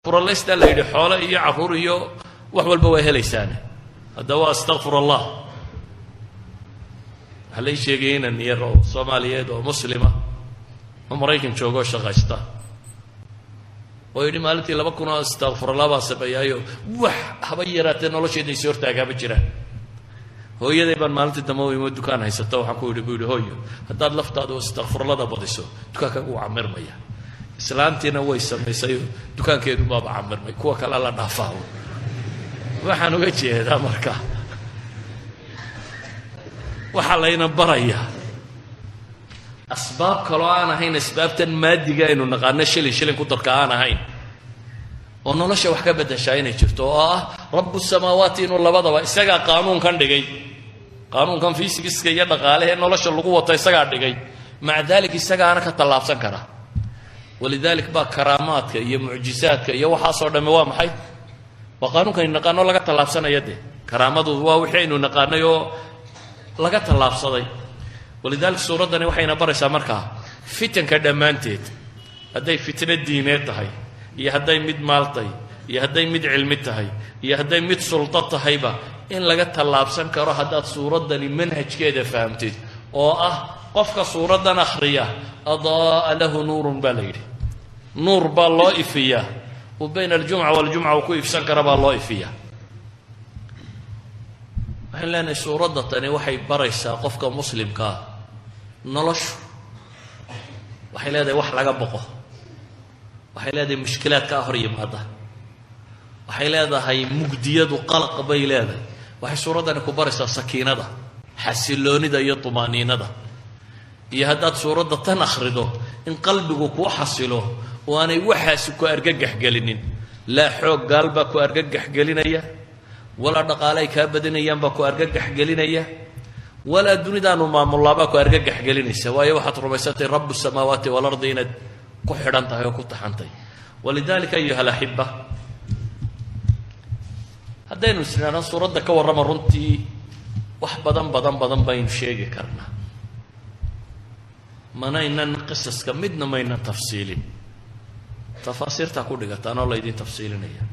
Furalaystaa la yidhi, xoole iyo carruur iyo wax walba waa helaysaane. Haddaba astaqfir Allah. Waxaa lay sheegaya inan yar oo Soomaaliyeed oo muslima oo Maraykan joogo oo shaqaysta oo yidhi, maalintii 2000 oo astaqfurallah baan sameeyaayo, wax haba yaraatee nolosheeda is hortaagaama jiraan. Hooyaday baan maalintii dambe u imo, dukaan haysata. Waxaan ku yidhi, buu yidhi, hooyo, haddaad laftaadu istakfurlada badiso, dukaankaagu wuu camirmaya. Islaantiina way samaysay, dukaankeedu baaba camirmay, kuwa kale la dhaafaa. Waxaan uga jeedaa marka, waxaa layna barayaa asbaab kaloo aan ahayn asbaabtan maadiga aynu naqaano, shilin shilin ku darka aan ahayn, oo nolosha wax ka beddeshaa inay jirto, oo ah rabu samaawaati inuu labadaba isagaa qaanuunkan dhigay. Qaanuunkan fiisigiska iyo dhaqaalehee nolosha lagu wato isagaa dhigay. Maca dalik isagaana ka tallaabsan kara. Walidalik baa karaamaadka iyo mucjizaadka iyo waxaasoo dhamme waa maxay? Waa qaanuunkaynu naqaano laga tallaabsanaya. Dee karaamadu waa wixii aynu naqaanay oo laga tallaabsaday. Walidalik suuraddani waxayna baraysaa markaa fitanka dhammaanteed, hadday fitno diineed tahay iyo hadday mid maal tahay iyo hadday mid cilmi tahay iyo hadday mid sulto tahayba, in laga tallaabsan karo haddaad suuraddani manhajkeeda fahamtid, oo ah qofka suuraddan akhriya أضاء له نور baa la yidhi, nuur baa loo ifiyaa, uu bayna aljumca waljumca uu ku ifsan kara baa loo ifiyaa. Waxaan leenahay, suuradda tani waxay baraysaa qofka muslimkaa noloshu waxay leedahay wax laga boqo, waxay leedahay mushkilaad kaa hor yimaada, waxay leedahay mugdiyadu, qalaq bay leedahay. Waxay suuraddani ku baraysaa sakiinada, xasiloonida iyo tumaaniinada, iyo haddaad suuradda tan akhrido in qalbigu kuu xasilo oo aanay waxaasi ku argagax gelinin. Laa xoog gaal baa ku argagax gelinaya, walaa dhaqaale ay kaa badinayaan baa ku argagax gelinaya, walaa dunidaanu maamullaabaa ku argagax gelinaysa, waayo waxaad rumaysantay rabu samaawaati walardi inaad ku xidhan tahay oo ku taxantay. Walidalika, ayuha alaxiba, haddaynu isnidhaahno suuradda ka warrama, runtii wax badan badan badan baynu sheegi karnaa. Manaynan qisaska midna maynan tafsiilin, tafaasiirtaa ku dhigataan oo laydin tafsiilinaya.